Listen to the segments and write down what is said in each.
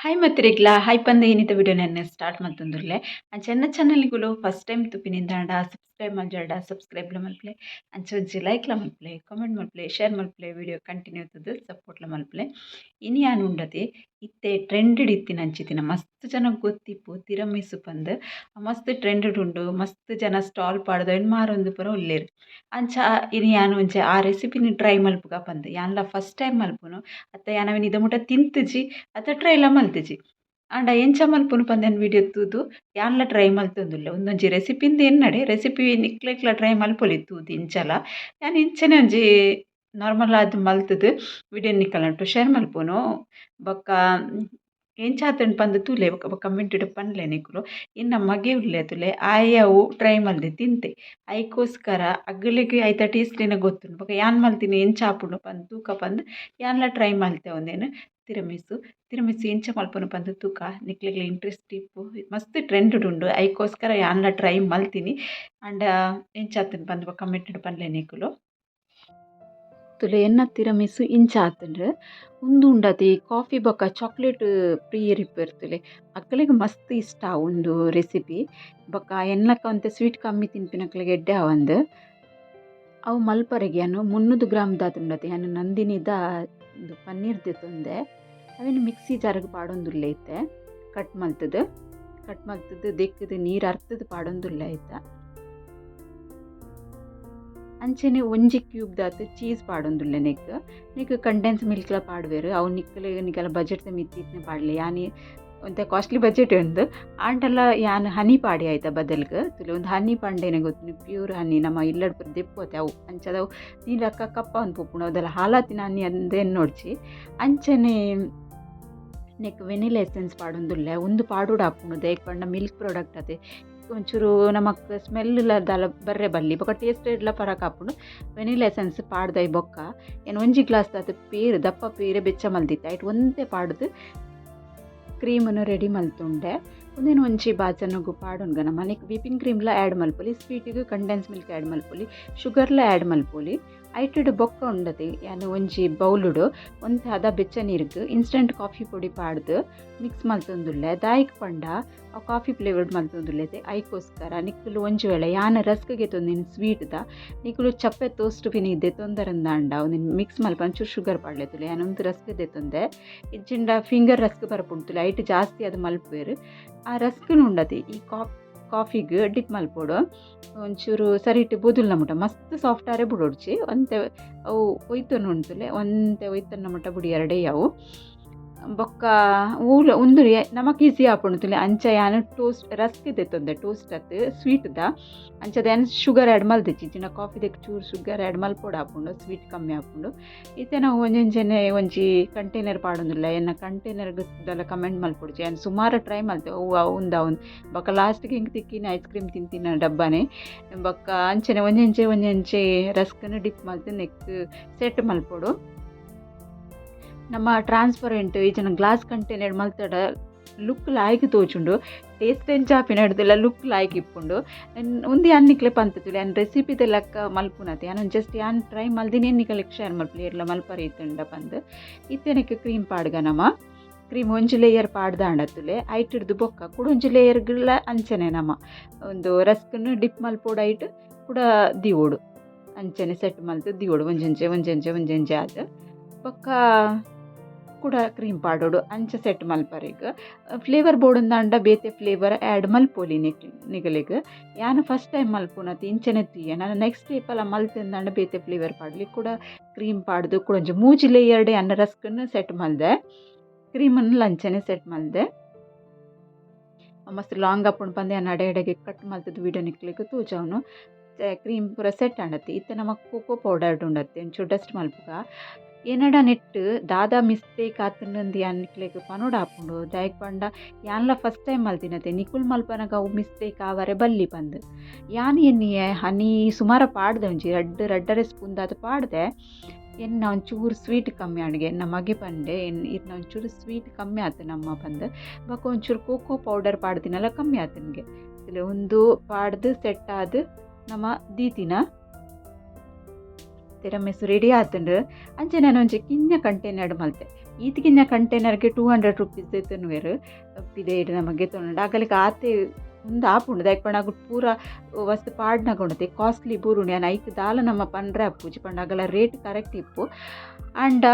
Hi ಮತ್ರಿಗ್ಲ hi ಪಂದ ಏನಿತ video ನೆನ್ನೆ start ಮಲ್ತೊಂದುಲ್ಲೆ. ಅಂಚ ಎನ್ನ ಚಾನಲ್ಗುಲು ಫಸ್ಟ್ ಟೈಮ್ ತೂಪಿನಿಂದಾಂಡ ಸಬ್ಸ್ಕ್ರೈಬ್ ಮಲ್ಜಾಡ ಸಬ್ಸ್ಕ್ರೈಬ್ಲ ಮಲ್ಪುಲೆ, ಅಂಚ ಒಂಜಿ ಲೈಕ್ಲ ಮಲ್ಪುಲೆ, ಕಾಮೆಂಟ್ ಮಲ್ಪುಲೆ, ಶೇರ್ ಮಲ್ಪುಲೆ, ವಿಡಿಯೋ ಕಂಟಿನ್ಯೂ ತೂದು ಸಪೋರ್ಟ್ಲ ಮಲ್ಪುಲೆ. ಇನಿ ಯಾನ್ ಉಂಡತೆ ಇತ್ತೆ ಟ್ರೆಂಡ್ ಇತ್ತಿನ ಅಂಚಿತ್ತಿನ ಮಸ್ತ್ ಜನ ಗೊತ್ತಿಪ್ಪು ತಿರಮಿಸು ಪಂದ್. ಮಸ್ತ್ ಟ್ರೆಂಡ್ ಉಂಡು, ಮಸ್ತ್ ಜನ ಸ್ಟಾಲ್ ಪಾಡ್ದ್ ಐನ್ ಮಾರೊಂದು ಪೂರ ಉಲ್ಲೆರ್. ಅಂಚ ಇನಿ ಯಾನ್ ಒಂಜಿ ಆ ರೆಸಿಪಿನ್ ಟ್ರೈ ಮಲ್ಪುಗ ಪಂದ್. ಯಾನ್ಲ ಫಸ್ಟ್ ಟೈಮ್ ಮಲ್ಪುನು ಅತ್ತ ಯಾನ್ ಅವೆನ್ ಇದ ಮುಟ ತಿಂತುಜಿ ಅತ್ತ ಟ್ರೈಲ ಮಲ್ತಿಜಿ. ಆಂಡ ಎಂಚ ಮಲ್ಪುನು ಪಂದ್ ವಿಡಿಯೋ ತೂದು ಯಾನ್ಲ ಟ್ರೈ ಮಲ್ತೊಂದುಲ್ಲೆ. ಉಂದೊಂಜಿ ರೆಸಿಪಿಂದು ಎನ್ನಡೆ ರೆಸಿಪಿ ನಿಕ್ಲೆಗ್ಲ ಟ್ರೈ ಮಲ್ಪೊಲಿ ತೂದು ಇಂಚಲ. ಯಾನ್ ಇಂಚನೆ ಒಂಜಿ ನಾರ್ಮಲ್ ಆದ್ ಮಲ್ತುದು ವಿಡಿಯೋ ನಿಕಲ್ನೊಟ್ಟು ಶೇರ್ ಮಲ್ಪುನು. ಬೊಕ್ಕ ಎಂಚ ಆತುಂಡು ಪಂದ್ ತೂಲೆ, ಬೊಕ್ಕ ಕಮೆಂಟ್ ಪನ್ಲೆ ನಿಕುಲು. ಇನ್ನ ಮಗೆ ಉಲ್ಲೆ ತೂಲೆ, ಆಯೆ ಅವು ಟ್ರೈ ಮಲ್ದೆ ತಿಂತೆ. ಐಕೋಸ್ಕರ ಅಗಲೆಗ್ ಐತ ಟೇಸ್ಟ್ ಏನ ಗೊತ್ತುಂಡು. ಬೊಕ್ಕ ಯಾನ್ ಮಲ್ತಿನಿ ಎಂಚ ಆಪುಂಡು ಪಂದ್ ತೂಕ ಪಂದ್ ಯಾನ್ಲ ಟ್ರೈ ಮಲ್ತೆ. ಉಂದೆನ್ ತಿರಮಿಸು ತಿರಮಿಸು ಎಂಚ ಮಲ್ಪುನು ಪಂದ್ ತೂಕ. ನಿಕ್ಲೆಗ್ಲ ಇಂಟ್ರೆಸ್ಟ್ ಇಪ್ಪು, ಮಸ್ತ್ ಟ್ರೆಂಡ್ ಉಂಡು, ಐಕೋಸ್ಕರ ಯಾನ್ಲ ಟ್ರೈ ಮಲ್ತಿನಿ. ಆಂಡ ಎಂಚ ಆತುಂಡು ಪಂದ್ ಕಮೆಂಟ್ ಪನ್ಲೆ ನಿಕುಲು. ತೂಲೆ ಎನ್ನ ತಿರಮಿಸು ಇಂಚ ಆತುಂಡು. ಉಂದು ಉಂಡತಿ ಕಾಫಿ ಬೊಕ್ಕ ಚಾಕ್ಲೇಟ್ ಪ್ರಿಯೆರ್ ಇಪ್ಪೆರ್ ತೂಲೆ, ಅಕಲೆಗ್ ಮಸ್ತ್ ಇಷ್ಟ ಉಂದು ರೆಸಿಪಿ. ಬೊಕ್ಕ ಎನ್ನಕ ಒಂತೆ ಸ್ವೀಟ್ ಕಮ್ಮಿ ತಿನ್ಪಿನಕ್ಲೆಗ್ ಎಡ್ಡೆ ಆವಂದ್. ಅವು ಮಲ್ಪರೆಗ್ ಯಾನ್ 300 ಗ್ರಾಮ್ ದಾತ್ ಉಂಡತೆ ಯಾನ್ ನಂದಿನಿದ ಉಂದು ಪನ್ನೀರ್ ದೆತೊಂದೆ. ಅವೆನ್ ಮಿಕ್ಸಿ ಜಾರ್ಗ್ ಪಾಡೊಂದುಲ್ಲೆ ಇತ್ತೆ. ಕಟ್ ಮಲ್ತುದು ಕಟ್ ಮಲ್ತುದು ದೆಕ್ಕುದು ನೀರು ಅರ್ತುದು ಪಾಡೊಂದುಲ್ಲೆ ಐತ. ಅಂಚನೆ ಒಂಜಿ ಕ್ಯೂಬ್ ದಾತ್ ಚೀಸ್ ಪಾಡೊಂದುಲ್ಲೆ ನೆಕ್. ನೆಕ್ ಕಂಡೆನ್ಸ್ ಮಿಲ್ಕ್ಲ ಪಾಡುವೆರ್, ಅವು ನಿಕ್ಲೆ ನಿಕಲ ಬಜೆಟ್ ದ ಮಿತ್ತ್ ಇತ್ತ್ಂಡ ಪಾಡ್ಲೆ. ಯಾನ್ ಒಂತೆ ಕಾಸ್ಟ್ಲಿ ಬಜೆಟ್ ಉಂದು ಆಂಡಲ ಯಾನ್ ಹನಿ ಪಾಡಿ ಐತ ಬದಲ್ಗ್. ತೂಲೆ ಉಂದು ಹನಿ ಪಂಡೇನೆ ಗೊತ್ತುಂಡು, ಪ್ಯೂರ್ ಹನಿ ನಮ್ಮ ಇಲ್ಲಡ್ ಪೂರ ದೆಪ್ಪುವತೆ ಅವು. ಅಂಚದ ಅವು ನೀಲಕ್ಕ ಕಪ್ಪಾವೊಂದು ಪೋಪುಂಡು, ಅವುದೆಲ್ಲ ಹಾಲಾತಿನ ಹನಿ ಅಂದ್ ಎನ್ನೊಡ್ಚಿ. ಅಂಚನೆ ನೆಕ್ ವೆನಿಲಾ ಎಸೆನ್ಸ್ ಪಾಡೊಂದುಲ್ಲೆ. ಉಂದು ಪಾಡೊಡು ಆಪುಂಡು, ದಾಯೆಗ್ ಪಂಡ ಮಿಲ್ಕ್ ಪ್ರಾಡಕ್ಟ್ ಅತೆ, ಒಂಚೂರು ನಮಕ್ ಸ್ಮೆಲ್ ದಾಲ ಬರ್ರೆ ಬಲ್ಲಿ, ಬೊಕ ಟೇಸ್ಟ್ ಡ್ಲ ಪರಕ್ ಆಪುಂಡು. ವೆನಿಲಾ ಎಸೆನ್ಸ್ ಪಾಡ್ದೈ ಬೊಕ್ಕ ಯಾನ್ ಒಂಜಿ ಗ್ಲಾಸ್ ದಾತ್ ಪೇರು, ದಪ್ಪ ಪೇರು ಬೆಚ್ಚ ಮಲ್ದಿತ್ತೆ, ಐಟ್ ಒಂತೆ ಪಾಡ್ದು ಕ್ರೀಮನ್ನು ರೆಡಿ ಮಲ್ತುಂಡೆ. ಉಂದೆನ್ ಒಂಜಿ ಬಾಜನೊಗು ಪಾಡೊನ್ಗ ನಮ. ನೆಕ್ ವಿಪಿಂಗ್ ಕ್ರೀಮ್ಲ ಆ್ಯಡ್ ಮಲ್ಪೊಲಿ, ಸ್ವೀಟಿಗ್ ಕಂಡೆನ್ಸ್ ಮಿಲ್ಕ್ ಆ್ಯಡ್ ಮಲ್ಪೊಲಿ, ಶುಗರ್ಲ ಆ್ಯಡ್ ಮಲ್ಪೊಲಿ. ಐಟುಡು ಬೊಕ್ಕ ಉಂಡತೆ ಯಾನ್ ಒಂಜಿ ಬೌಲುಡು ಒಂತೆ ಹದ ಬೆಚ್ಚ ನೀರ್ಗ್ ಇನ್ಸ್ಟಂಟ್ ಕಾಫಿ ಪೊಡಿ ಪಾಡ್ದು ಮಿಕ್ಸ್ ಮಲ್ತೊಂದುಲ್ಲೆ. ದಾಯೆಗ್ ಪಂಡ ಅವು ಕಾಫಿ ಫ್ಲೇವರ್ಡ್ ಮಲ್ತೊಂದುಲ್ಲೆ ಐಕೋಸ್ಕರ. ನಿಕುಲು ಒಂಜಿ ವೇಳೆ ಯಾನ್ ರಸ್ಕ್ ಗೆತೊಂದಿನಿ ಸ್ವೀಟ್ದ, ನಿಕುಲು ಚಪ್ಪೆ ಟೋಸ್ಟ್ ಪಿನಿ ದೆತೊಂದರಂದಾಂಡ ಉಂದೆನ್ ಮಿಕ್ಸ್ ಮಲ್ಪ ಒಂಚೂರು ಶುಗರ್ ಪಾಡ್ಲೆ. ತೂಲೆ ಯಾನ್ ಉಂದು ರಸ್ಕ್ ದೆತೊಂದೆ, ಇಜ್ಜಿಂಡ ಫಿಂಗರ್ ರಸ್ಕ್ ಬರ್ಪುಂಡು ತೂಲೆ, ಐಟ್ ಜಾಸ್ತಿ ಅದು ಮಲ್ಪುವೆರ್. ಆ ರಸ್ಕ್ನು ಉಂಡತೆ ಈ ಕಾಫಿಗ್ ಡಿಪ್ ಮಲ್ಪೊಡು. ಒಂಚೂರು ಸರಿಟ್ ಬೊದುಲ್ನ ಮುಟ, ಮಸ್ತ್ ಸಾಫ್ಟ್ ಆರೆ ಬುಡೊಡ್ಚಿ, ಒಂತೆ ಅವು ಒಯ್ತೊಂದು ಉಂತುಲೆ, ಒಂತೆ ಒಯ್ತೊನ್ನ ಮುಟ ಬುಡಿಯರಡೆ ಅವು. ಬೊಕ್ಕ ಊಲು ಉಂದು ನಮಕ್ ಈಸಿ ಆಪುಂಡು ತೂಲೆ. ಅಂಚ ಯಾನ್ ಟೋಸ್ಟ್ ರಸ್ಕ್ ದೆತ್ತೊಂದೆ, ಟೋಸ್ಟ್ ಅತ್ತ್ ಸ್ವೀಟ್ದ. ಅಂಚದ ಯಾನ್ ಶುಗರ್ ಆ್ಯಡ್ ಮಲ್ದಿಜ್ಜಿ, ಇಜ್ಜಿಂಡ ಕಾಫಿದಕ್ಕೆ ಚೂರು ಶುಗರ್ ಆ್ಯಡ್ ಮಲ್ಪೊಡು ಆಪುಂಡು, ಸ್ವೀಟ್ ಕಮ್ಮಿ ಆಪುಂಡು. ಇತ್ತೆ ನಾವು ಒಂಜೊಂಜನೆ ಒಂಜಿ ಕಂಟೈನರ್ ಪಾಡೊಂದುಲ್ಲೆ. ಎನ್ನ ಕಂಟೈನರ್ ದಾಲ ಕಮೆಂಟ್ ಮಲ್ಪೊಡ್ಚಿ, ಯಾನ್ ಸುಮಾರು ಟ್ರೈ ಮಲ್ತೆ ಅವು ಉಂದು ಅವು. ಬೊಕ್ಕ ಲಾಸ್ಟ್ಗೆ ಎಂಕ್ ತಿಕ್ಕಿನ ಐಸ್ ಕ್ರೀಮ್ ತಿಂತಿನ ಡಬ್ಬನೆ. ಬೊಕ್ಕ ಅಂಚನೆ ಒಂಜೊಂಜೆ ಒಂಜೊಂಜೆ ರಸ್ಕ್ನು ಡಿಪ್ ಮಲ್ತ್ ನೆಕ್ ಸೆಟ್ ಮಲ್ಪೊಡು. ನಮ್ಮ ಟ್ರಾನ್ಸ್ಪರೆಂಟ್ ಇಜ್ಜಿಂಡ ಗ್ಲಾಸ್ ಕಂಟೈನರ್ ಮಲ್ತಡ ಲುಕ್ ಲಾಯ್ಕ್ ತೋಜುಂಡು, ಟೇಸ್ಟ್ ಎಂಚ ಆಪಿನ ಲುಕ್ ಲಾಯ್ಕ್ ಇಪ್ಪುಂಡು. ಉಂದು ಯಾನ್ ನಿಕ್ಲೆ ಪಂತ ತೂಲೆ, ಯಾನ್ ರೆಸಿಪಿದ ಲೆಕ್ಕ ಮಲ್ಪುನತೆ, ಯಾನ್ ಜಸ್ಟ್ ಯಾನ್ ಟ್ರೈ ಮಲ್ದಿನಿ ನಿಕಲೆಗ್ ಶೇರ್ ಮಲ್ಪುಲೆ, ಏರ್ಲ ಮಲ್ಪರೆ ಇತ್ತುಂಡ ಪಂದ್. ಇತ್ತೆ ನೆಕ್ ಕ್ರೀಮ್ ಪಾಡ್ಗ ನಮ. ಕ್ರೀಮ್ ಒಂಜಿ ಲೇಯರ್ ಪಾಡ್ದಾಂಡ ತೂಲೆ, ಐಟಿಡ್ದು ಬೊಕ್ಕ ಕುಡ ಒಂಜಿ ಲೇಯರ್ಗ್ಲ ಅಂಚನೆ ನಮ ಒಂದು ರಸ್ಕ್ನು ಡಿಪ್ ಮಲ್ಪೊಡು, ಐಟ್ ಕುಡ ದೀವೊಡು, ಅಂಚನೆ ಸೆಟ್ ಮಲ್ತ್ ದೀವೊಡು, ಒಂಜೊಂಜೆ ಒಂಜೊಂಜೆ ಒಂಜೊಂಜೆ ಆದ್. ಬೊಕ್ಕ ಕುಡ ಕ್ರೀಮ್ ಪಾಡೊಡು, ಅಂಚ ಸೆಟ್ ಮಲ್ಪರೆಗ್. ಫ್ಲೇವರ್ ಬೋಡುಂದಾಂಡ ಬೇತೆ ಫ್ಲೇವರ್ ಆ್ಯಡ್ ಮಲ್ಪೊಲಿ ನಿಕ್ ನಿಗಲೆಗ್. ಯಾನ್ ಫಸ್ಟ್ ಟೈಮ್ ಮಲ್ಪುನತೆ ಇಂಚನೆ ತೂಯೆ. ನನ ನೆಕ್ಸ್ಟ್ ಏಪಲ ಮಲ್ತೆಂದಾಂಡ ಬೇತೆ ಫ್ಲೇವರ್ ಪಾಡ್ಲಿ. ಕುಡ ಕ್ರೀಮ್ ಪಾಡ್ದು ಕುಡ ಒಂಜಿ ಮೂಜಿ ಲೇಯರ್ಡ್ ಯಾನ್ ರಸ್ಕ್ನ್ ಸೆಟ್ ಮಲ್ದೆ, ಕ್ರೀಮನ್ನು ಅಂಚನೆ ಸೆಟ್ ಮಲ್ದೆ. ಮಸ್ತ್ ಲಾಂಗ್ ಆಪುಂಡು ಪಂದ್ ಯಾನ್ ಅಡೆ ಅಡೆಗೆ ಕಟ್ ಮಲ್ತುದು ವಿಡಿಯೋ ನಿಕ್ಲೆಗ್ ತೋಜಾವುನು. ಕ್ರೀಮ್ ಪೂರ ಸೆಟ್ ಆಂಡತೆ. ಇತ್ತೆ ನಮಕ್ ಕೋಕೋ ಪೌಡರ್ ಉಂಡತ್ತೆ, ಒಂಚೂರು ಡಸ್ಟ್ ಮಲ್ಪುಗ. ಎನ್ನಡ ನೆಟ್ ದಾದ ಮಿಸ್ಟೇಕ್ ಆತುಂಡು ಯಾನ್ ನಿಕ್ಲೆಗ್ ಪನೊಡು ಆಪುಂಡು, ದಾಯೆಗ್ ಪಂಡ ಯಾನ್ಲ ಫಸ್ಟ್ ಟೈಮ್ ಮಲ್ತಿನತೆ, ನಿಕುಲು ಮಲ್ಪನಗ ಅವು ಮಿಸ್ಟೇಕ್ ಆವರೆ ಬಲ್ಲಿ ಪಂದ್. ಯಾನ್ ಎನ್ನಿಯೆ ಹನಿ ಸುಮಾರ ಪಾಡ್ದೆ, ಒಂಜಿ ರಡ್ಡ್ ರಡ್ಡರೆ ಸ್ಪೂನ್ ದಾತ್ ಪಾಡ್ದೆ. ಎನ್ನ ಒಂಚೂರು ಸ್ವೀಟ್ ಕಮ್ಮಿ ಆಂಡ್ಗೆ. ಎನ್ನ ಮಗೆ ಪಂಡೆ, ಇರ್ನ ಒಂಚೂರು ಸ್ವೀಟ್ ಕಮ್ಮಿ ಆತು ನಮ್ಮ ಪಂದ್. ಬೊಕ ಒಂಚೂರು ಕೋಕೋ ಪೌಡರ್ ಪಾಡ್ದಿನಲ ಕಮ್ಮಿ ಆತುನ್ಗೆ. ಉಂದು ಪಾಡ್ದು ಸೆಟ್ ಆದ್ ನಮ ದೀತಿನ ತಿರಮಿಸು ರೆಡಿ ಆತುಂಡು. ಅಂಚನೆ ಯಾನ್ ಒಂಜಿ ಕಿನ್ಯ ಕಂಟೈನರ್ ಮಲ್ತೆ. ಈತ್ಗಿನ್ನ ಕಂಟೈನರ್ಗೆ 200 ರುಪೀಸ್ ದೆತ್ತೊನುವೆರ್. ಪಿದಯಿಡ್ ನಮ ಗೆತೊನುಂಡ ಅಗಲಿಗೆ ಆತೆ ಉಂದು ಆಪುಂಡು. ದಾಯೆ ಪಂಡ ಅಗುಲು ಪೂರ ವಸ್ತು ಪಾಡ್ನಗ ಉಂಡತೆ ಕಾಸ್ಟ್ಲಿ ಬೂರುಂಡು. ಯಾನ್ ಐಕ್ ದಾಲ ನಮ್ಮ ಪಂಡ್ರೆ ಆಪುಜಿ, ಪಂಡ ಅಗಲ ರೇಟ್ ಕರೆಕ್ಟ್ ಇಪ್ಪು. ಆಂಡ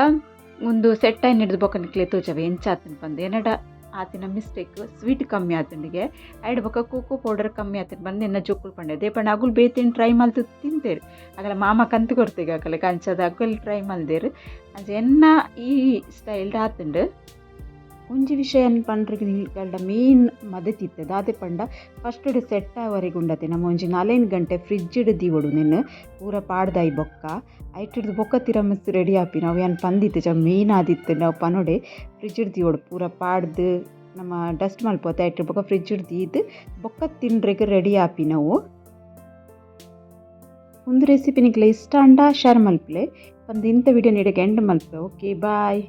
ಉಂದು ಸೆಟ್ ಆಯಿನೆಡ್ದ್ ಬೊಕ್ಕ ನಿಕ್ಲೆ ತೋಜವೆ ಎಂಚ ಆತುಂಡು ಪಂದ್. ಎನ್ನಡ ಆತಿನ ಮಿಸ್ಟೇಕ್, ಸ್ವೀಟ್ ಕಮ್ಮಿ ಆತುಂಡಿಗೆ, ಐಡ್ ಬೊಕ್ಕ ಕೋಕೋ ಪೌಡರ್ ಕಮ್ಮಿ ಆತುಂಡು ಪಂದ್ ಎನ್ನ ಜೋಕುಲು ಪಂಡೆ. ದಾಯೆ ಪಂಡ ಅಗುಲು ಬೇತೆನ್ ಟ್ರೈ ಮಲ್ತ್ ತಿಂತೆರ್. ಅಗಲ ಮಾಮ ಕಂತ್ ಕೊರ್ತೆಗೆ ಅಕಲೆಗ್, ಅಂಚಾದ್ ಅಕುಲು ಟ್ರೈ ಮಲ್ದೆರ್. ಅಂಚ ಎನ್ನ ಈ ಸ್ಟೈಲ್ಡ್ ಆತುಂಡು. ಒಂಜಿ ವಿಷಯ ಪಂಡ್ರೆ, ನಿಕಲ್ಡ ಮೇನ್ ಮದತಿತ್ತೆ. ದಾದೆ ಪಂಡ, ಫಸ್ಟ್ ಸೆಟ್ ಆವರೆಗ್ ಉಂಡತೆ ನಮ ಒಂಜಿ ನಾಲೈನ್ ಗಂಟೆ ಫ್ರಿಜ್ಡ್ ದೀವೊಡು. ನೆನ್ ಪೂರ ಪಾಡ್ದಾಯಿ ಬೊಕ್ಕ, ಐಟಿಡ್ದ್ ಬೊಕ್ಕ ತಿರಮಿಸು ರೆಡಿ ಆಪಿನ. ಅವು ಯಾನ್ ಪಂದಿತ್ತೆ, ಮೇನ್ ಆದಿತ್ತ್ಂಡ್ ಅವು ಪನೊಡೆ. ಫ್ರಿಜ್ಡ್ ದೀವೊಡು, ಪೂರ ಪಾಡ್ದ್ ನಮ ಡಸ್ಟ್ ಮಲ್ಪೊತೆ, ಐಟ್ ಬೊಕ್ಕ ಫ್ರಿಜ್ಡ್ ದೀದ್ ಬೊಕ್ಕ ತಿನ್ರೆಗ್ ರೆಡಿ ಆಪಿನವು. ಉಂದು ರೆಸಿಪಿ ನಿಕ್ಲೆ ಇಷ್ಟ ಆಂಡ ಶೇರ್ ಮಲ್ಪುಲೆ ಪಂದ್ ಇಂತ ವಿಡಿಯೋ ಇಡೆಗ್ ಎಂಡ್ ಮಲ್ಪೆ. Okay, boy.